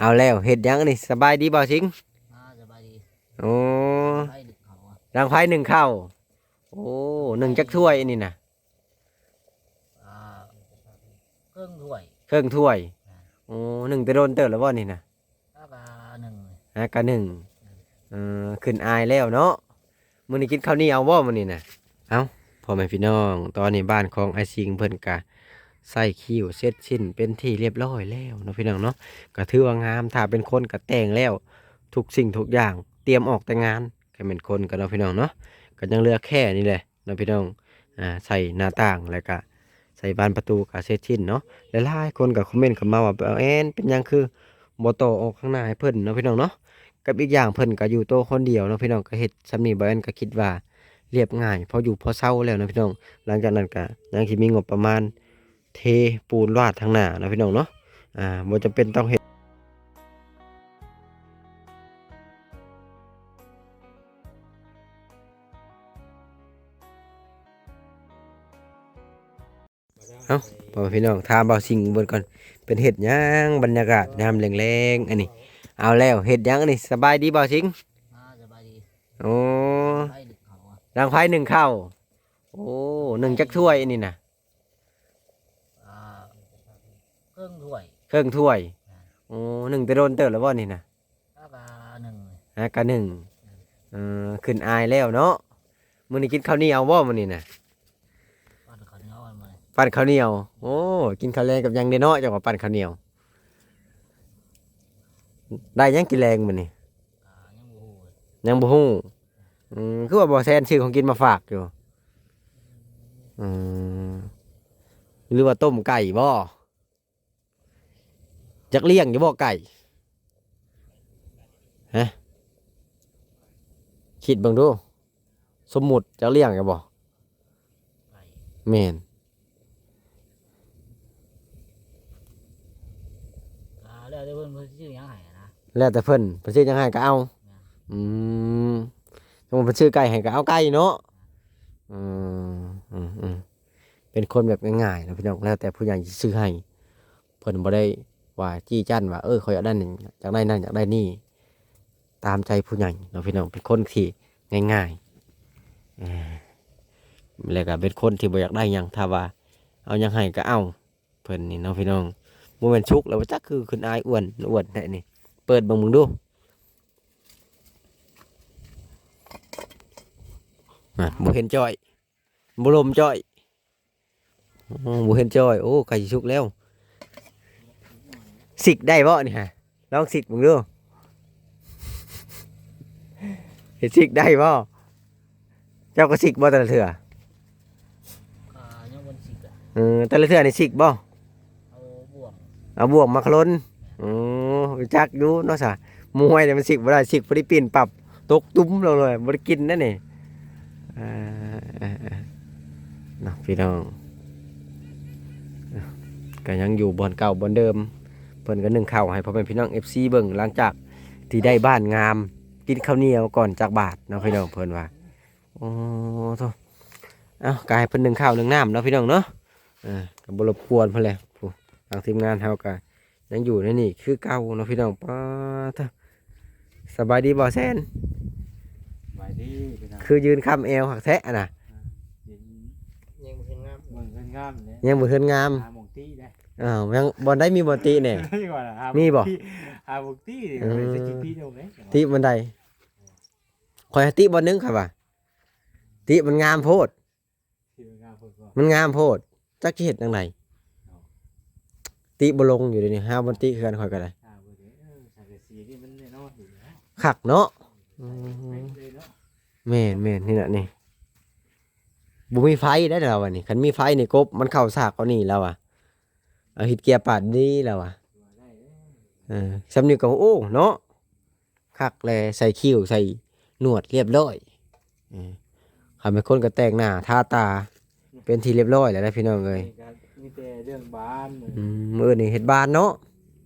ເອົາແລ້ວ ເຮັດຫຍັງອັນນີ້? ສະບາຍດີບໍ່ສິງ? ອ່າ ສະບາຍດີ. ໂອ້ ໄຟໜຶ້ງເຂົ້າ ດັງໄຟໜຶ້ງເຂົ້າ. ໂອ້ ໜຶ້ງຈັກຖ້ວຍອັນນີ້ນະ? ອ່າ ເຄິ່ງຖ້ວຍ. ເຄິ່ງຖ້ວຍ. ອ່າ ໂອ້ ໜຶ້ງແຕ່ດົນເຕີບແລ້ວບໍ່ນີ້ນະ? ຫາກະໜຶ້ງ ຫາກະໜຶ້ງ. ເອີ ຂຶ້ນອາຍແລ້ວເນາະ. ມື້ນີ້ກິນເຂົ້າໜຽວບໍ່ມື້ນີ້ນະ? ເອົ້າ ພໍ່ແມ່ພີ່ນ້ອງ ຕອນນີ້ບ້ານຂອງອ້າຍສິງເພິ່ນກະໃສ່ຄິ້ວເສັດສິ້ນເປັນທີ່ລຽບຮ້ອຍແລ້ວເນາະ ພີ່ນ້ອງເນາະ. ກະຖືວ່າງາມ ຖ້າເປັນຄົນກະແຕ່ງແລ້ວ ທຸກສິ່ງທຸກຢ່າງ ຕຽມອອກແຕ່ງງານ. ຄັນແມ່ນຄົນກະເນາະ ພີ່ນ້ອງເນາະ ກະຍັງເຫຼືອແຄ່ນີ້ແຫຼະ ເນາະ ພີ່ນ້ອງ. ອ່າ ໃສ່ໜ້າຕ່າງ ແລ້ວກະໃສ່ບານປະຕູກະເສັດສິ້ນເນາະ. ຫຼາຍໆຄົນກະຄອມເມັນເຂົ້າມາວ່າ ບ່າວແອນ ເປັນຫຍັງຄືບໍ່ຕໍ່ອອກຂ້າງໜ້າໃຫ້ເພິ່ນເນາະ ພີ່ນ້ອງເນາະ. ກັບອີກຢ່າງເພິ່ນກະຢູ່ໂຕຄົນດຽວເນາະ ພີ່ນ້ອງ ກະເຮັດຊ່ຳນີ້ ບ່າວແອນກະຄິດວ່າລຽບງ່າຍ ພໍຢູ່ພໍເຊົາແລ້ວເນາະ ພີ່ນ້ອງ. ຫຼັງຈາກນັ້ນກະຍັງຊິມີງົບປະມານ ເທປູນລາດທາງໜ້າເນາະ ພີ່ນ້ອງເນາະ. ອ່າ ບໍ່ຈຳເປັນຕ້ອງເຮັດ. ເອົ້າ ພໍ່ແມ່ພີ່ນ້ອງ ຖາມບ່າວສິງເບິ່ງກ່ອນ ເພິ່ນເຮັດຫຍັງ ບັນຍາກາດຍາມແລງໆ ອັນນີ້. ເອົາແລ້ວ ເຮັດຫຍັງອັນນີ້? ສະບາຍດີບ່າວສິງ? ອ່າ ສະບາຍດີ. ໂອ້ ໄຟໜຶ້ງເຂົ້າ. ດັງໄຟໜຶ້ງເຂົ້າ. ໂອ້ ໜຶ້ງຈັກຖ້ວຍອັນນີ້ນະ? ອ່າ ເຄິ່ງຖ້ວຍ. ເຄິ່ງຖ້ວຍ. ອ່າ ໂອ້ ໜຶ້ງແຕ່ດົນເຕີບແລ້ວບໍ່ນີ້ນະ? ຫາກະໜຶ້ງ ຫາກະໜຶ້ງ. ເອີ ຂຶ້ນອາຍແລ້ວເນາະ. ມື້ນີ້ກິນເຂົ້າໜຽວບໍ່ມື້ນີ້ນະ? ປັ້ນເຂົ້າໜຽວ ປັ້ນເຂົ້າໜຽວ. ໂອ້ ກິນເຂົ້າແລງກັບຫຍັງເດເນາະ ຈັ່ງວ່າປັ້ນເຂົ້າໜຽວ? ໄດ້ຫຍັງກິນແລງມື້ນີ້? ຍັງບໍ່ຮູ້. ອືມ ຄືວ່າບໍ່ແຊນຊື້ຂອງກິນມາຝາກຢູ່? ອືມ ຫຼືວ່າຕົ້ມໄກ່ບໍ່? ຈັກລ້ຽງຢູ່ບໍ່ໄກ່? ຮະ? ຄິດເບິ່ງດູ ສົມມຸດ ຈັກລ້ຽງຢູ່ບໍ່? ແມ່ນ. ອ່າ ແລ້ວແຕ່ເພິ່ນ ເພິ່ນຊິຊື້ຫຍັງໃຫ້ນະ. ແລ້ວແຕ່ເພິ່ນ ເພິ່ນຊື້ຫຍັງໃຫ້ກໍເອົາ. ແມ່ນ. ອືມ ສົມມຸດເພິ່ນຊື້ໄກ່ໃຫ້ກໍເອົາໄກ່ເນາະ. ອືມ ອືມ ເປັນຄົນແບບງ່າຍໆເນາະ ພີ່ນ້ອງ ແລ້ວແຕ່ຜູ້ໃຫຍ່ຊິຊື້ໃຫ້. ເພິ່ນບໍ່ໄດ້ວ່າຈີ້ຈັ້ນວ່າ ເອີ ຂ້ອຍຢາກໄດ້ນັ້ນ ຢາກໄດ້ນັ້ນ ຢາກໄດ້ນີ້ ຕາມໃຈຜູ້ໃຫຍ່ເນາະ ພີ່ນ້ອງ. ເປັນຄົນທີ່ງ່າຍໆ ເອີ ແລ້ວກໍເປັນຄົນທີ່ບໍ່ຢາກໄດ້ຫຍັງ ຖ້າວ່າເອົາຫຍັງໃຫ້ກໍເອົາ. ເພິ່ນນີ້ເນາະ ພີ່ນ້ອງ ບໍ່ແມ່ນສຸກແລ້ວບໍ່ຈັກ ຄືຂຶ້ນອາຍ ອ້ວນ ອ້ວນແທ້ນີ້. ເປີດເບິ່ງ ເບິ່ງດູ. ອ່າ ບໍ່ເຫັນຈ້ອຍ ບໍ່ລົມຈ້ອຍ. ໂອ້ ບໍ່ເຫັນຈ້ອຍ. ໂອ້ ໃກ້ຊິສຸກແລ້ວ. ສິກໄດ້ບໍ່ນີ້ຫະ? ລອງສິກເບິ່ງດູ. ເຮັດສິກໄດ້ບໍ່? ເຈົ້າກໍສິກບໍ່ແຕ່ລະເທື່ອ? ອ່າ ຍັງບໍ່ສິກ. ເອີ ແຕ່ລະເທື່ອນີ້ສິກບໍ່? ເອົາບ່ວງ ເອົາບ່ວງມາຂະຫຼົ່ນ. ໂອ້ ຮູ້ຈັກຢູ່ເນາະສະ. ໝູ່ຫ້ວຍນີ້ມັນສິກບໍ່ໄດ້ ສິກພໍດີປີ້ນປັບ ຕົກຕຸ້ມລົງເລີຍ ບໍ່ໄດ້ກິນແນ່ນີ້. ເອີ ເນາະ ພີ່ນ້ອງ ກໍຍັງຢູ່ບ່ອນເກົ່າບ່ອນເດີມ. ເພິ່ນກໍໜຶ້ງເຂົ້າໃຫ້ພໍ່ແມ່ພີ່ນ້ອງເອັຟຊີເບິ່ງ ຫຼັງຈາກທີ່ໄດ້ບ້ານງາມ ກິນເຂົ້າໜຽວກ່ອນຕັກບາດເນາະ ພີ່ນ້ອງ ເພິ່ນວ່າ. ໂອ້ ໂທ້ ເອົ້າ ກໍໃຫ້ເພິ່ນໜຶ້ງເຂົ້າໜຶ້ງນ້ຳເນາະ ພີ່ນ້ອງເນາະ. ເອີ ກໍບໍ່ລົບກວນເພິ່ນແຫຼະ. ຜູ້ ທາງທີມງານເຮົາກໍຍັງຢູ່ໃນນີ້ຄືເກົ່າເນາະ ພີ່ນ້ອງ. ປາດໂທ້ ສະບາຍດີບໍ່ແຊນ? ສະບາຍດີພີ່ນ້ອງ. ຄືຢືນຄ້ຳແອວຄັກແທ້ນະ. ອ່າ ຢືນ ຍັງບໍ່ເຫັນງາມ ເບິ່ງເຮືອນງາມເດ້ ຍັງບໍ່ເຮືອນງາມ. ຫາໝ່ອງຕິໄດ້. ເອີ ຍັງ ບ່ອນໃດມີບ່ອນຕິແດ່? ມີບໍ່? ຫາໝ່ອງຕິ. ເອີ ຕິມັນໃດ? ຂ້ອຍຕິບ່ອນໜຶ່ງ ຂ້ອຍວ່າ ຕິມັນງາມໂພດ. ຕິມັນງາມໂພດບໍ່? ມັນງາມໂພດ ຈັກຊິເຮັດຈັ່ງໃດ. ເອົ້າ ຕິບໍ່ລົງຢູ່ດຽວນີ້ ຫາບ່ອນຕິເຮືອນຂ້ອຍກໍໄດ້. ອ່າ ບໍ່ໄດ້. ເອີ ສັງກະສີນີ້ມັນແນ່ນອນຢູ່ແລ້ວ ຄັກເນາະ. ອືມ ເປັນເລີຍເນາະ. ແມ່ນໆ ນີ້ນະນີ້ ບໍ່ມີໄຟໄດ້ລາວວ່ານີ້. ຄັນມີໄຟນີ້ກົບມັນເຂົ້າສາກເອົານີ້ລາວວ່າ. ເອົາ ເຮັດເກຍປາດນີ້ລາວວ່າ. ເອີ ຊ່ຳນີ້ກໍ ໂອ້ ເນາະ ຄັກແລະ ໃສ່ຄິ້ວໃສ່ໜວດລຽບຮ້ອຍ. ເອີ ຄັນແມ່ນຄົນກໍແຕ່ງໜ້າທາຕາເປັນທີ່ລຽບຮ້ອຍແລ້ວນະ ພີ່ນ້ອງເອີຍ. ນີ້ກໍມີແຕ່ເລື່ອງບານ. ອືມ ມື້ອື່ນນີ້ເຮັດບານເນາະ.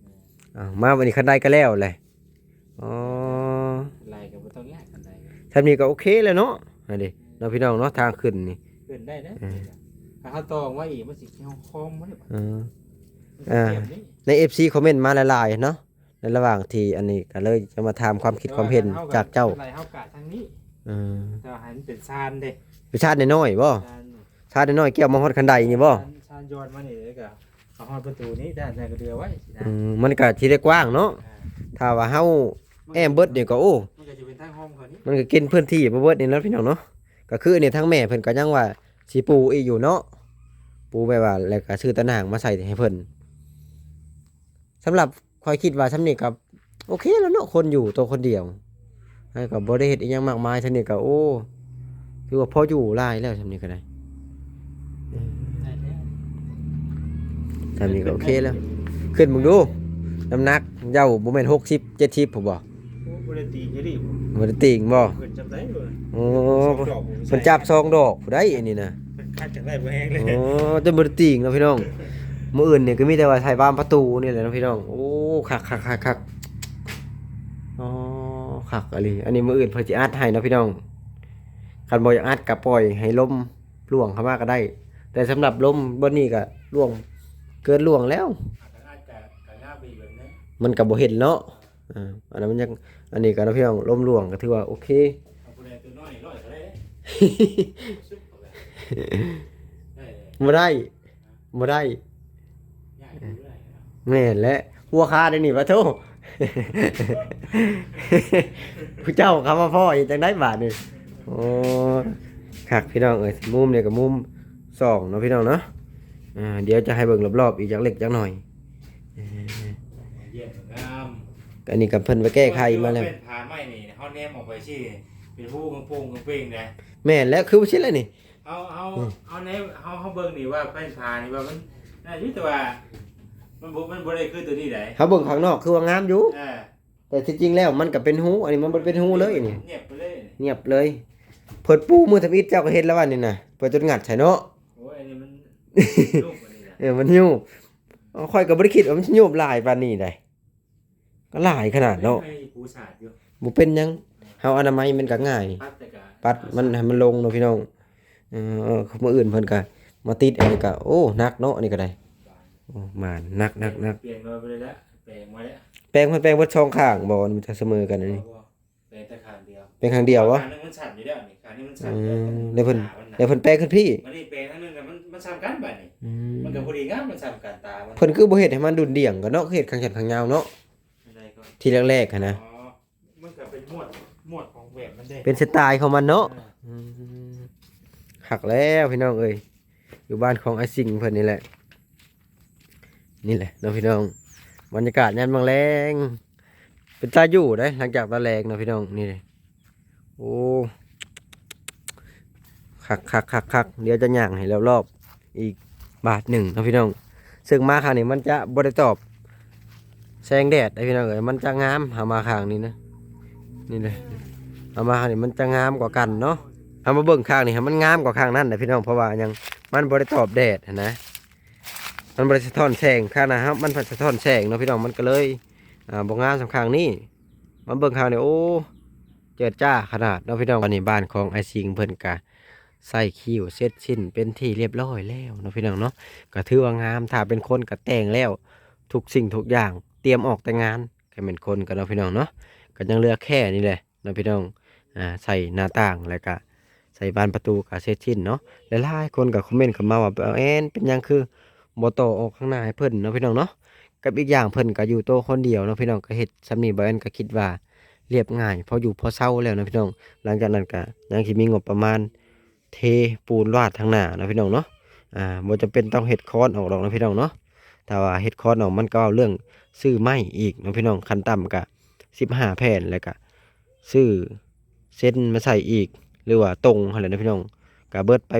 ເອີ ເອົ້າ ມາມື້ນີ້ຄັນໄດກໍແລ້ວແຫຼະ. ອໍ ຄັນໄດກໍບໍ່ຕ້ອງຍາກ ຄັນໄດ. ຊ່ຳນີ້ກໍໂອເຄແລ້ວເນາະ. ຫັ້ນເດ ເອີ ເນາະ ພີ່ນ້ອງເນາະ ທາງຂຶ້ນນີ້ ຂຶ້ນໄດ້ເດ້. ເອີ ຖ້າເຮົາຕອງໄວ້ອີກ ມັນຊິຄອມບໍ່ໄດ້. ເອີ ມັນຊິ ອ່າ ແຄບເດ້. ໃນເອັຟຊີຄອມເມັນມາຫຼາຍໆເນາະ. ໃນລະຫວ່າງທີ່ອັນນີ້ກໍເລີຍຈະມາຖາມຄວາມຄິດຄວາມເຫັນຈາກເຈົ້າ. ເຮົາກະທາງນີ້ ເອີ ແຕ່ວ່າໃຫ້ມັນເປັນຊານເດ້. ເປັນຊານນ້ອຍໆບໍ່? ຊານ ຊານນ້ອຍໆ ກ່ຽວມາຮອດຄັນໄດນີ້ບໍ່? ຊານ ຊານຍ້ອນມານີ້ ແລ້ວກໍເອົາຮອດປະຕູນີ້ ດ້ານໃດກໍເຫຼືອໄວ້ຊີ້ນະ. ອືມ ມັນກໍຊິໄດ້ກວ້າງເນາະ. ອ່າ ຖ້າວ່າເຮົາແອ້ມເບິດນີ້ກໍ ໂອ້ ມັນກໍຈະເປັນທາງຮ່ອມເຂົານີ້ ມັນກໍກິນພື້ນທີ່ບໍ່ເບິດນີ້ແຫຼະ ພີ່ນ້ອງເນາະ. ກໍຄືອັນນີ້ທາງແມ່ເພິ່ນກໍຍັງວ່າຊິປູອີກຢູ່ເນາະ ປູແບບວ່າ ແລ້ວກໍຊື້ຕາໜ່າງມາໃສ່ໃຫ້ເພິ່ນ. ສຳລັບຂ້ອຍຄິດວ່າຊ່ຳນີ້ກໍໂອເຄແລ້ວເນາະ ຄົນຢູ່ໂຕຄົນດຽວ ແລ້ວກໍບໍ່ໄດ້ເຮັດອີ່ຫຍັງມາກມາຍ. ຊ່ຳນີ້ກໍ ໂອ້ ຖືວ່າພໍຢູ່ຫຼາຍແລ້ວ ຊ່ຳນີ້ກໍໄດ້. ໄດ້ແລ້ວ ຊ່ຳນີ້ກໍໂອເຄແລ້ວ. ຂຶ້ນເບິ່ງດູ ນ້ຳໜັກເຈົ້າບໍ່ແມ່ນຫົກສິບ ເຈັດສິບພຸ້ນບໍ່? ໂອ້ ບໍ່ໄດ້ຕີງອີ່ຫຼີບໍ່? ບໍ່ໄດ້ຕີງບໍ່? ຂຶ້ນຈຳໄດ້ເວີ້ຍ. ໂອ້ ສອງດອກ ເພິ່ນຈັບສອງດອກຜູ້ໃດອັນນີ້ນະ. ຄັດຈັກໄດ້ບໍ່ແຮງເລີຍ. ໂອ້ ຈົນບໍ່ໄດ້ຕີງເນາະພີ່ນ້ອງ. ມື້ອື່ນນີ້ກໍມີແຕ່ວ່າໃສ່ບານປະຕູນີ້ແຫຼະເນາະພີ່ນ້ອງ. ໂອ້ ຄັກໆໆໆ. ອໍ ຄັກອີ່ຫຼີ. ອັນນີ້ມື້ອື່ນເພິ່ນຊິອັດໃຫ້ເນາະພີ່ນ້ອງ. ຄັນບໍ່ຢາກອັດກໍປ່ອຍໃຫ້ລົມລ່ວງເຂົ້າມາກໍໄດ້ ແຕ່ສຳລັບລົມບ່ອນນີ້ກໍລ່ວງ ເກີນລ່ວງແລ້ວ ມັນກໍບໍ່ເຫັນເນາະ. ອ່າ ອັນນັ້ນມັນຍັງ ອັນນີ້ກໍເນາະພີ່ນ້ອງ ລົມຫຼວງກໍຖືວ່າໂອເຄ. ເອົາຜູ້ໃດຕົວນ້ອຍຮ້ອຍກໍໄດ້ເດ້. ບໍ່ໄດ້ ບໍ່ໄດ້. ຍາກຢູ່ເລື້ອຍເນາະ. ແມ່ນແຫຼະ ຫົວຄາດໄດ້ນີ້ ປະໂທ. ຜູ້ເຈົ້າເຂົ້າມາພໍ້ເຮັດຈັ່ງໃດບາດນີ້? ໂອ້ ຄັກພີ່ນ້ອງເອີຍ. ມຸມນີ້ກໍມຸມສອງເນາະພີ່ນ້ອງເນາະ. ອ່າ ດຽວຈະໃຫ້ເບິ່ງລອບໆອີກຈັກເລັກຈັກໜ້ອຍ. ເອີ ຢ້ຽມງາມ. ອັນນີ້ກໍເພິ່ນໄປແກ້ໄຂມາແລ້ວ. ເປັນຜ້າໄມ້ນີ້ ເຮົາແນມອອກໄປຊີ້ ເປັນຮູໂປ່ງໆເປັງໆໄດ໋. ແມ່ນແລ້ວ ຄືບໍ່ຊີ້ແຫຼະນີ້. ເຮົາ ເຮົາ ອືມ ເຮົາໃນ ເຮົາ ເຮົາເບິ່ງນີ້ວ່າແຜ່ນຜ້ານີ້ວ່າມັນໜ້າຢູ່ ແຕ່ວ່າມັນບໍ່ ມັນບໍ່ໄດ້ຄືຕົວນີ້ໃດ໋. ເຮົາເບິ່ງຂ້າງນອກຄືວ່າງາມຢູ່ ເອີ ແຕ່ທີ່ຈິງແລ້ວມັນກໍເປັນຮູ ອັນນີ້ມັນບໍ່ເປັນຮູເລີຍນີ້ ນຽບໄປເລີຍ ນຽບເລີຍ. ເພິ່ນປູມື້ທຳອິດເຈົ້າກໍເຮັດແລ້ວວ່ານີ້ນະ ເພິ່ນຈົນງັດໃສ່ເນາະ. ໂອ້ຍ ອັນນີ້ມັນຍຸບອັນນີ້ນະ ເອີ ມັນຍຸບ. ຂ້ອຍກໍບໍ່ໄດ້ຄິດວ່າມັນຊິຍຸບຫຼາຍປານນີ້ໃດ໋. ກໍຫຼາຍຂະໜາດເນາະ. ບໍ່ເປັນຫຍັງ ເຮົາອະນາໄມມັນກໍງ່າຍ ປັດມັນໃຫ້ມັນລົງເນາະພີ່ນ້ອງ. ເອີ ມື້ອື່ນເພິ່ນກໍມາຕິດອັນນີ້ກໍ ໂອ້ ໜັກເນາະ ອັນນີ້ກໍໄດ້. ໂອ້ ມານ ໜັກໆໆ. ແປງ ເພິ່ນແປງເບິດສອງຂ້າງບໍ່? ມັນຈະສະເໝີກັນອັນນີ້. ແປງແຕ່ຂ້າງດຽວ ແປງຂ້າງດຽວບໍ່? ຂ້າງໜຶ່ງມັນສັ້ນຢູ່ແລ້ວນີ້ ຂ້າງນີ້ມັນສັ້ນ. ເອີ ແລ້ວເພິ່ນ ແຕ່ວ່າມັນໜັກ ແລ້ວເພິ່ນແປງຂຶ້ນພີ້ ບັດນີ້ແປງທາງໜຶ່ງກໍມັນ ມັນສ່ຳກັນບັດນີ້. ອືມ ມັນກໍພໍດີງາມ ມັນສ່ຳກັນຕາມັນ. ເພິ່ນຄືບໍ່ເຮັດໃຫ້ມັນດຸ່ນດ່ຽງກັນເນາະ ຄືເຮັດຂ້າງສັ້ນຂ້າງຍາວເນາະ ທີ່ແລກໆຫັ້ນນະ. ອໍ ມັນກໍເປັນໝວດ ໝວດຂອງແບບມັນເດ້ ເປັນສະໄຕຂອງມັນເນາະ. ເອີ ອືມ ຄັກແລ້ວພີ່ນ້ອງເອີຍ ຢູ່ບ້ານຂອງອ້າຍສິງເພິ່ນນີ້ແຫຼະ. ນີ້ແຫຼະເນາະພີ່ນ້ອງ ບັນຍາກາດຍາມແລງໆ ເປັນຕາຢູ່ເດ້ ຫຼັງຈາກຕອນແລງເນາະພີ່ນ້ອງ. ນີ້ ໂອ້ ຄັກໆໆໆ. ດຽວຈະຍ່າງໃຫ້ລອບໆອີກບາດໜຶ່ງເນາະພີ່ນ້ອງ. ເຊິ່ງມາຄັ້ງນີ້ມັນຈະບໍ່ໄດ້ຕອບແສງແດດເດ້ພີ່ນ້ອງເອີຍ ມັນຈະງາມ. ເຮົາມາຄັ້ງນີ້ນະ ນີ້ເດ້ ເຮົາມາຄັ້ງນີ້ມັນຈະງາມກວ່າກັນເນາະ. ເຮົາມາເບິ່ງຄັ້ງນີ້ ມັນງາມກວ່າຄັ້ງນັ້ນເດ້ພີ່ນ້ອງ ເພາະວ່າຫຍັງ? ມັນບໍ່ໄດ້ຕອບແດດຫັ້ນນະ ມັນບໍ່ໄດ້ສະທ້ອນແສງ. ຄາວໜ້າເຮົາ ມັນພັດສະທ້ອນແສງເນາະພີ່ນ້ອງ ມັນກໍເລີຍ ອ່າ ບໍ່ງາມສ່ຳຄາວນີ້. ມາເບິ່ງຄາວນີ້ ໂອ້ ເຈີດຈ້າຂະໜາດເນາະພີ່ນ້ອງ. ອັນນີ້ບ້ານຂອງອ້າຍສິງເພິ່ນກະໃສ່ຄິ້ວເສັດສິ້ນເປັນທີ່ລຽບຮ້ອຍແລ້ວເນາະພີ່ນ້ອງເນາະ ກະຖືວ່າງາມ. ຖ້າເປັນຄົນກະແຕ່ງແລ້ວ ທຸກສິ່ງທຸກຢ່າງ ຕຽມອອກແຕ່ງງານ. ຄັນແມ່ນຄົນກະເນາະພີ່ນ້ອງເນາະ ກະຍັງເຫຼືອແຄ່ນີ້ແຫຼະ ເນາະພີ່ນ້ອງ. ອ່າ ໃສ່ໜ້າຕ່າງ ແລ້ວກະໃສ່ບານປະຕູກະເສັດສິ້ນເນາະ. ຫຼາຍໆຄົນກະຄອມເມັນເຂົ້າມາວ່າ ບ່າວແອນ ເປັນຫຍັງຄືບໍ່ຕໍ່ອອກຂ້າງໜ້າໃຫ້ເພິ່ນເນາະພີ່ນ້ອງເນາະ. ກັບອີກຢ່າງເພິ່ນກະຢູ່ໂຕຄົນດຽວເນາະພີ່ນ້ອງ ກະເຮັດຊ່ຳນີ້ ບ່າວແອນກະຄິດວ່າລຽບງ່າຍ ພໍຢູ່ພໍເຊົາແລ້ວເນາະພີ່ນ້ອງ. ຫຼັງຈາກນັ້ນກະຍັງຊິມີງົບປະມານ ເທປູນລາດທາງໜ້າເນາະພີ່ນ້ອງເນາະ. ອ່າ ບໍ່ຈຳເປັນຕ້ອງເຮັດຄອນອອກດອກເນາະພີ່ນ້ອງເນາະ. ຖ້າວ່າເຮັດຄອນອອກ ມັນກໍເວົ້າເລື່ອງຊື້ໄມ້ອີກເນາະພີ່ນ້ອງ ຂັ້ນຕ່ຳກະສິບຫ້າແຜ່ນ ແລ້ວກະຊື້ເຊັນມາໃສ່ອີກ ຫຼືວ່າຕົງຫັ້ນແຫຼະເນາະພີ່ນ້ອງ ກະເບິດໄປ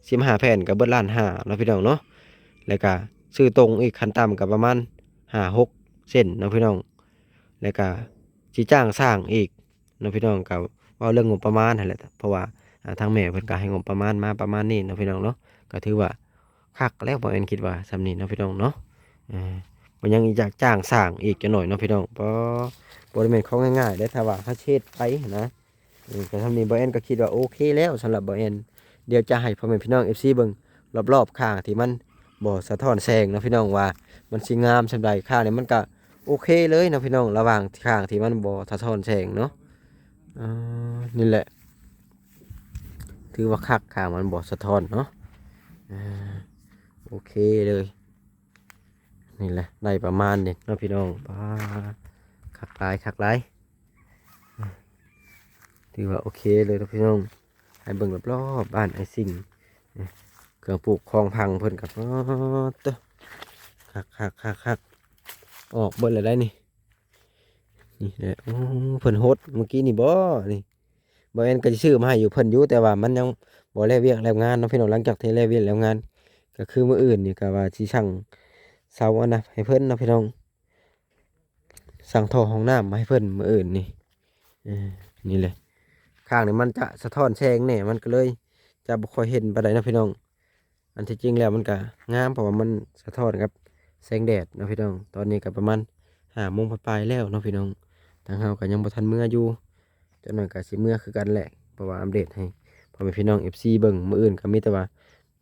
ສິບຫ້າແຜ່ນ ກະເບິດລ້ານຫ້າເນາະພີ່ນ້ອງເນາະ. ແລ້ວກະຊື້ຕົງອີກ ຂັ້ນຕ່ຳກະປະມານຫ້າຫົກເຊັນເນາະພີ່ນ້ອງ. ແລ້ວກະຊິຈ້າງຊ່າງອີກ ເນາະພີ່ນ້ອງ ກໍເວົ້າເລື່ອງງົບປະມານຫັ້ນແຫຼະ ເພາະວ່າ ອ່າ ທາງແມ່ເພິ່ນກໍໃຫ້ງົບປະມານມາປະມານນີ້ເນາະພີ່ນ້ອງເນາະ. ກໍຖືວ່າຄັກແລ້ວ ບ່າວແອນຄິດວ່າຊ່ຳນີ້ເນາະພີ່ນ້ອງເນາະ. ເອີ ບໍ່ຍັງອີກ ຢາກຈ້າງສ້າງອີກຈັກໜ້ອຍເນາະພີ່ນ້ອງ. ບໍ່ ບໍ່ໄດ້ແມ່ນຂອງງ່າຍໆເດ້ ຖ້າວ່າເຮົາເຮັດໄປຫັ້ນນະ. ເອີ ກໍຊ່ຳນີ້ ບ່າວແອນກໍຄິດວ່າໂອເຄແລ້ວ ສຳລັບບ່າວແອນ. ດຽວຈະໃຫ້ພໍ່ແມ່ພີ່ນ້ອງເອັຟຊີເບິ່ງລອບໆຂ້າງທີ່ມັນບໍ່ສະທ້ອນແສງເນາະພີ່ນ້ອງ ວ່າມັນຊິງາມຊ່ຳໃດ. ຂ້າງນີ້ມັນກໍ ໂອເຄເລີຍເນາະພີ່ນ້ອງ ລະຫວ່າງຂ້າງທີ່ມັນບໍ່ສະທ້ອນແສງເນາະ. ເອີ ນີ້ແຫຼະ ຖືວ່າຄັກ ຂ້າງມັນບໍ່ສະທ້ອນເນາະ. ເອີ ໂອເຄເລີຍ. ນີ້ແຫຼະ ໄດ້ປະມານນີ້ເນາະພີ່ນ້ອງ. ປາ ຄັກຫຼາຍ ຄັກຫຼາຍ. ຖືວ່າໂອເຄເລີຍເນາະພີ່ນ້ອງ. ໃຫ້ເບິ່ງລອບໆ ບ້ານອ້າຍສິງ. ເຄື່ອງປູກຂອງຝັງເພິ່ນກໍ ປາດໂທ້ ຄັກໆໆໆ ອອກເບິດແລ້ວໄດ໋ນີ້. ນີ້ແຫຼະ ໂອ້ ເພິ່ນຫົດມື້ກີ້ນີ້ບໍນີ້. ບ່າວແອນກໍຊິຊື້ມາໃຫ້ຢູ່ເພິ່ນຢູ່ ແຕ່ວ່າມັນຍັງບໍ່ແລ້ວວຽກແລ້ວງານເນາະພີ່ນ້ອງ. ຫຼັງຈາກທີ່ແລ້ວວຽກແລ້ວງານ ກໍຄືມື້ອື່ນນີ້ກໍວ່າຊິສັ່ງເສົາອັນນະໃຫ້ເພິ່ນເນາະພີ່ນ້ອງ. ສັ່ງທໍ່ຫ້ອງນ້ຳມາໃຫ້ເພິ່ນມື້ອື່ນນີ້. ເອີ ນີ້ແຫຼະ ຂ້າງນີ້ມັນຈະສະທ້ອນແສງແດ່ ມັນກໍເລີຍຈະບໍ່ຄ່ອຍເຫັນປານໃດເນາະພີ່ນ້ອງ. ອັນທີ່ຈິງແລ້ວມັນກະງາມ ເພາະວ່າມັນສະທ້ອນກັບແສງແດດເນາະພີ່ນ້ອງ. ຕອນນີ້ກະປະມານຫ້າໂມງປາຍໆແລ້ວເນາະພີ່ນ້ອງ. ທາງເຮົາກະຍັງບໍ່ທັນເມືອຢູ່ ຈັກໜ້ອຍກະຊິເມືອຄືກັນແຫຼະ ເພາະວ່າອັບເດດໃຫ້ພໍ່ແມ່ພີ່ນ້ອງເອັຟຊີເບິ່ງ. ມື້ອື່ນກະມີແຕ່ວ່າ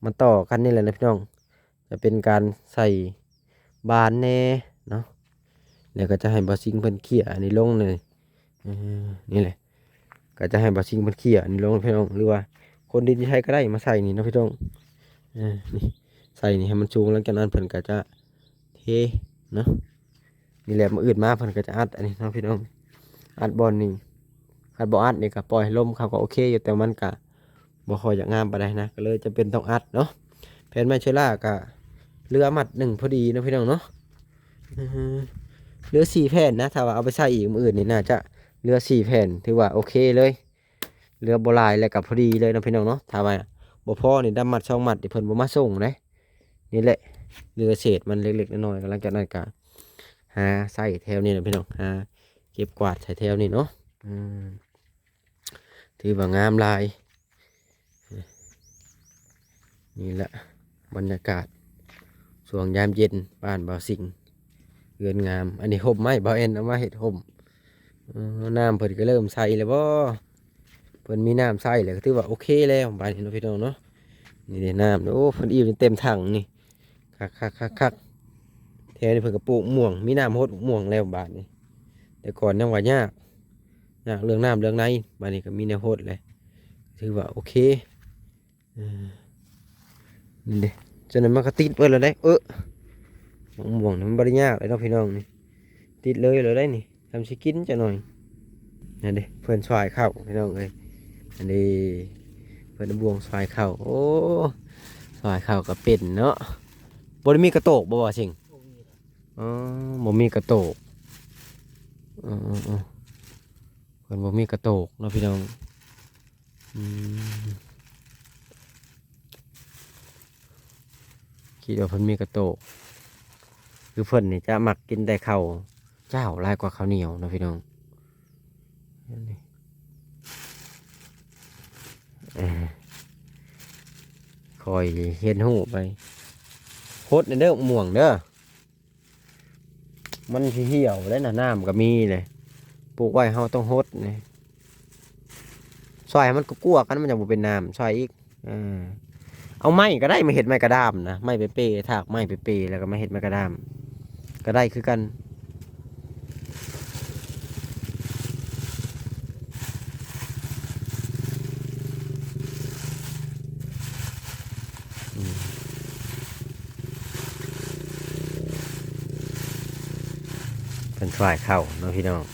ມາຕໍ່ກັນນີ້ແຫຼະນະພີ່ນ້ອງ. ຈະເປັນການໃສ່ບານແດ່ເນາະ ແລ້ວກໍຈະໃຫ້ບ່າວສິງເພິ່ນເຂ້ຍອັນນີ້ລົງເລີຍ. ເອີ ນີ້ແຫຼະ ກໍຈະໃຫ້ບ່າວສິງເພິ່ນເຂ້ຍອັນນີ້ລົງພີ່ນ້ອງ ຫຼືວ່າຂົນດິນຢູ່ໃສກໍໄດ້ມາໃສ່ນີ້ເນາະພີ່ນ້ອງ. ເອີ ນີ້ ໃສ່ນີ້ໃຫ້ມັນສູງ ຫຼັງຈາກນັ້ນເພິ່ນກໍຈະເທເນາະ. ນີ້ແຫຼະ ມື້ອື່ນມາເພິ່ນກໍຈະອັດອັນນີ້ເນາະພີ່ນ້ອງ ອັດບ່ອນນີ້. ຄັນບໍ່ອັດນີ້ກໍປ່ອຍໃຫ້ລົມເຂົ້າກໍໂອເຄຢູ່ ແຕ່ມັນກະບໍ່ຄ່ອຍຢາກງາມປານໃດນະ ກໍເລີຍຈຳເປັນຕ້ອງອັດເນາະ. ແຜ່ນໄມ້ເຊີລາກໍເຫຼືອມັດໜຶ່ງພໍດີເນາະພີ່ນ້ອງເນາະ. ເອີ ເຫຼືອສີ່ແຜ່ນນະ ຖ້າວ່າເອົາໄປໃສ່ອີກມື້ອື່ນນີ້ ໜ້າຈະເຫຼືອສີ່ແຜ່ນ ຖືວ່າໂອເຄເລີຍ. ເຫຼືອບໍ່ຫຼາຍແລ້ວກໍພໍດີເລີຍເນາະພີ່ນ້ອງເນາະ. ຖ້າວ່າບໍ່ພໍນີ້ ດຳມັດສອງມັດນີ້ເພິ່ນບໍ່ມາສົ່ງເດ້. ນີ້ແຫຼະ ເຫຼືອເສດມັນເລັກໆນ້ອຍໆ ກໍຫຼັງຈາກນັ້ນກໍຫາໃສ່ແຖວນີ້ແຫຼະພີ່ນ້ອງ ຫາເກັບກວາດໃສ່ແຖວນີ້ເນາະ. ອືມ ຖືວ່າງາມຫຼາຍ. ນີ້ແຫຼະບັນຍາກາດຊ່ວງຍາມເຢັນບ້ານບ່າວສິງ ເຮືອນງາມ. ອັນນີ້ຮົ່ມໄມ້ ບ່າວແອນເອົາມາເຮັດຮົ່ມ. ເອີ ນ້ຳເພິ່ນກໍເລີ່ມໃສແລ້ວບໍ? ເພິ່ນມີນ້ຳໃຊ້ແລ້ວກໍຖືວ່າໂອເຄແລ້ວບາດນີ້ເນາະພີ່ນ້ອງເນາະ. ນີ້ເດ້ນ້ຳ ໂອ້ ເພິ່ນອີ່ມຈົນເຕັມຖັງນີ້. ຄັກໆໆໆ ແຖວນີ້ເພິ່ນກໍປູກມ່ວງ ມີນ້ຳຫົດໝ່ວງແລ້ວບາດນີ້. ແຕ່ກ່ອນຍັງວ່າຍາກ ຍາກເລື່ອງນ້ຳເລື່ອງໃນ ບາດນີ້ກໍມີແນວຫົດແລ້ວ ຖືວ່າໂອເຄ. ເອີ ນີ້ເດ້ ຈັ່ງໃດມັນກໍຕິດເບິດແລ້ວເດ້. ເອີ ໝ່ວງນີ້ມັນບໍ່ໄດ້ຍາກເລີຍເນາະພີ່ນ້ອງນີ້ ຕິດເລີຍແລ້ວໄດ໋ນີ້. ທຳຊິກິນຈັກໜ່ອຍ. ນັ້ນເດ້ ເພິ່ນສວາຍເຂົ້າພີ່ນ້ອງເອີຍ. ອັນນີ້ເພິ່ນເອົາບ່ວງສວາຍເຂົ້າ. ໂອ້ ສວາຍເຂົ້າກໍເປັນເນາະ. ບໍ່ໄດ້ມີກະໂຕກບໍ່ ບ່າວສິງ? ອໍ ບໍ່ມີກະໂຕກ. ເອີໆໆ ເພິ່ນບໍ່ມີກະໂຕກເນາະພີ່ນ້ອງ. ອືມ ຄິດວ່າເພິ່ນມີກະໂຕກ ຄືເພິ່ນນີ້ຈະມັກກິນແຕ່ເຂົ້າຈ້າວຫຼາຍກວ່າເຂົ້າໜຽວເນາະພີ່ນ້ອງ. ເອີ ຄ່ອຍຮຽນຮູ້ໄປ. ຫົດແດ່ເດີໝ່ວງເດີ. ມັນຊິຫ່ຽວແລ້ວນະ ນ້ຳກໍມີເລີຍ. ປູກໄວ້ເຮົາຕ້ອງຫົດນີ້ ຊ່ອຍໃຫ້ມັນກວກໆກັນ ມັນຈັ່ງບໍ່ເປັນນ້ຳ ຊ່ອຍອີກ. ເອີ ເອົາໄມ້ກໍໄດ້ ມາເຮັດໄມ້ກະດາມນະ ໄມ້ເປເປ ຖາກໄມ້ເປເປ ແລ້ວກໍມາເຮັດໄມ້ກະດາມກໍໄດ້ຄືກັນ. ອືມ ເພິ່ນສວາຍເຂົ້າເນາະພີ່ນ້ອງ.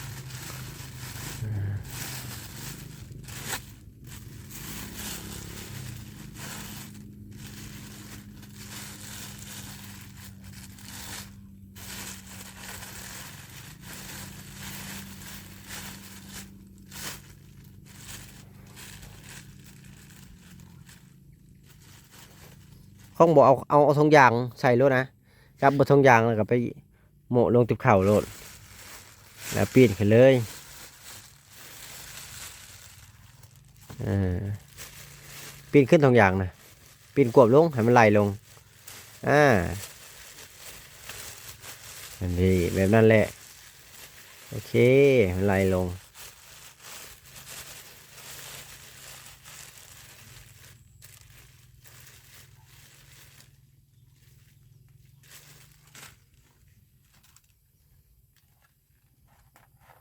ຄົງບໍ່ເອົາ ເອົາ ເອົາຖົງຢາງໃສ່ໂລດນະ. ຈັບເບິດຖົງຢາງແລ້ວກໍໄປໂມະລົງຕິບເຂົ້າໂລດ ແລ້ວປີນຂຶ້ນເລີຍ. ເອີ ປີນຂຶ້ນຖົງຢາງນະ ປີນກວບລົງໃຫ້ມັນໄຫຼລົງ. ອາ ອັນນີ້ ແບບນັ້ນແຫຼະ. ໂອເຄ ໃຫ້ມັນໄຫຼລົງ. ເ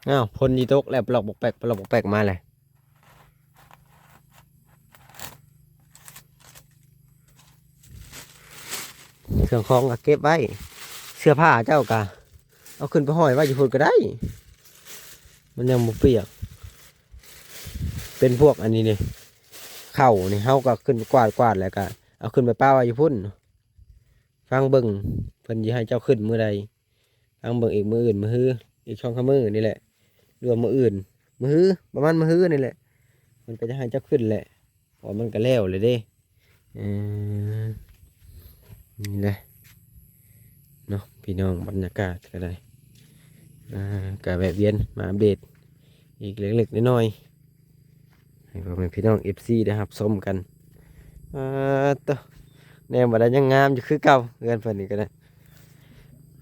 ອ້າວ ຝົນຊິຕົກແລ້ວ ປະຫຼອກປອກແປກ ປະຫຼອກປອກແປກມາແລ້ວ. ເຄື່ອງຂອງກໍເກັບໄວ້ ເສື້ອຜ້າເຈົ້າກໍເອົາຂຶ້ນໄປຫ້ອຍໄວ້ຢູ່ພຸ້ນກໍໄດ້ ມັນຍັງບໍ່ປຽກ. ເປັນພວກອັນນີ້ນີ້ ເຂົ້ານີ້ ເຮົາກໍຂຶ້ນໄປກວາດ ກວາດແລ້ວກໍເອົາຂຶ້ນໄປປະໄວ້ຢູ່ພຸ້ນ. ຟັງເບິ່ງເພິ່ນຊິໃຫ້ເຈົ້າຂຶ້ນມື້ໃດ ຟັງເບິ່ງອີກມື້ອື່ນ ມື້ຮື ອີກສອງສາມມື້ນີ້ແຫຼະ ຫຼືວ່າມື້ອື່ນ ມື້ຮື ປະມານມື້ຮືນີ້ແຫຼະ ເພິ່ນກໍຈະໃຫ້ເຈົ້າຂຶ້ນແຫຼະ ເພາະວ່າມັນກໍແລ້ວແລ້ວເດ້. ເອີ ນີ້ແຫຼະເນາະ ພີ່ນ້ອງ ບັນຍາກາດກໍໄດ້ ອ່າ ກໍແວະວຽນມາອັບເດດອີກເລັກໆນ້ອຍໆ ໃຫ້ພໍ່ແມ່ພີ່ນ້ອງເອັຟຊີໄດ້ຮັບຊົມກັນ. ປາດໂທ້ ແນມບໍ່ໄດ້ ຍັງງາມຢູ່ຄືເກົ່າ ເຮືອນເພິ່ນນີ້ກໍໄດ້.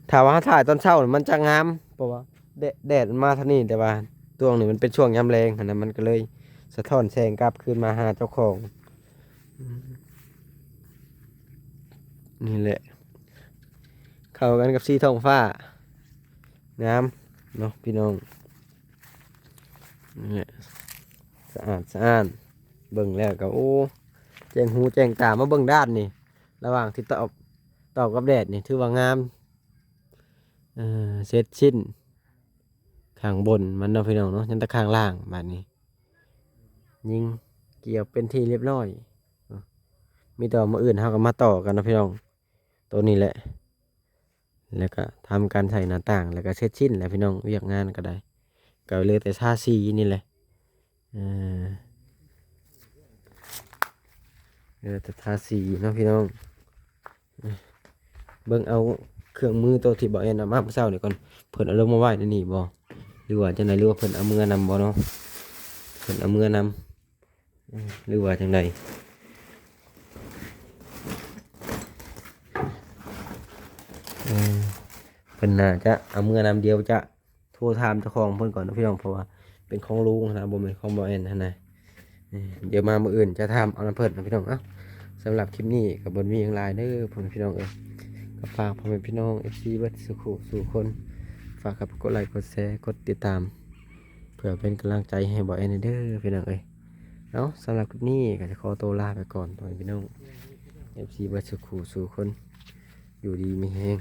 ຖ້າວ່າເຮົາຖ່າຍຕອນເຊົ້ານີ້ມັນຈະງາມ ເພາະວ່າແດດ ແດດມັນມາທາງນີ້ ແຕ່ວ່າຊ່ວງນີ້ມັນເປັນຊ່ວງຍາມແລງຫັ້ນນະ ມັນກໍເລີຍສະທ້ອນແສງກັບຄືນມາຫາເຈົ້າຂອງ. ອືມ ນີ້ແຫຼະ ເຂົ້າກັນກັບສີທ້ອງຟ້າ ງາມເນາະພີ່ນ້ອງ. ນີ້ແຫຼະ ສະອາດສະອ້ານ ເບິ່ງແລ້ວກໍ ໂອ້ ແຈ້ງຫູແຈ້ງຕາ. ມາເບິ່ງດ້ານນີ້ ລະຫວ່າງທີ່ຕອບ ຕອບກັບແດດນີ້ ຖືວ່າງາມ ເອີ ເສັດສິ້ນຂ້າງບົນມັນເນາະພີ່ນ້ອງເນາະ ຍັງແຕ່ຂ້າງລ່າງ. ບາດນີ້ຍິງກ່ຽວເປັນທີ່ລຽບຮ້ອຍ ມີແຕ່ວ່າມື້ອື່ນເຮົາກໍມາຕໍ່ກັນເນາະພີ່ນ້ອງ ໂຕນີ້ແຫຼະ ແລ້ວກໍທຳການໃສ່ໜ້າຕ່າງ ແລ້ວກໍເສັດສິ້ນແລ້ວພີ່ນ້ອງ ວຽກງານກໍໄດ້ ກໍເຫຼືອແຕ່ທາສີນີ້ແຫຼະ. ເອີ ເຫຼືອແຕ່ທາສີເນາະພີ່ນ້ອງ. ເບິ່ງເອົາເຄື່ອງມືໂຕທີ່ບ່າວແອນເອົາມາມື້ເຊົ້ານີ້ກ່ອນ ເພິ່ນເອົາລົງມາໄວ້ໃນນີ້ບໍ່ ຫຼືວ່າຈັ່ງໃດ ຫຼືວ່າເພິ່ນເອົາເມືອນຳບໍ່ເນາະ ເພິ່ນເອົາເມືອນຳ ຫຼືວ່າຈັ່ງໃດ. ເອີ ເພິ່ນໜ້າຈະເອົາເມືອນຳ ດຽວຈະໂທຖາມເຈົ້າຂອງເພິ່ນກ່ອນເນາະພີ່ນ້ອງ ເພາະວ່າເປັນຂອງລຸງຫັ້ນນະ ບໍ່ແມ່ນຂອງບ່າວແອນຫັ້ນນະ. ເອີ ດຽວມາມື້ອື່ນຈະຖາມເອົານຳເພິ່ນເນາະພີ່ນ້ອງ. ເອົ້າ ສຳລັບຄລິບນີ້ກໍບໍ່ມີຫຍັງຫຼາຍເດີພໍ່ແມ່ພີ່ນ້ອງເອີຍ ກໍຝາກພໍ່ແມ່ພີ່ນ້ອງເອັຟຊີເບິດສູ່ຄູ່ສູ່ຄົນ ຝາກກັບກົດໄລກົດແຊ ກົດຕິດຕາມ ເພື່ອເປັນກຳລັງໃຈໃຫ້ບ່າວແອນແດ່ເດີພີ່ນ້ອງເອີຍ. ເອົ້າ ສຳລັບຄລິບນີ້ກໍຈະຂໍໂຕລາໄປກ່ອນ ພໍ່ແມ່ພີ່ນ້ອງເອັຟຊີເບິດສູ່ຄູ່ສູ່ຄົນ ຢູ່ດີມີແຮງ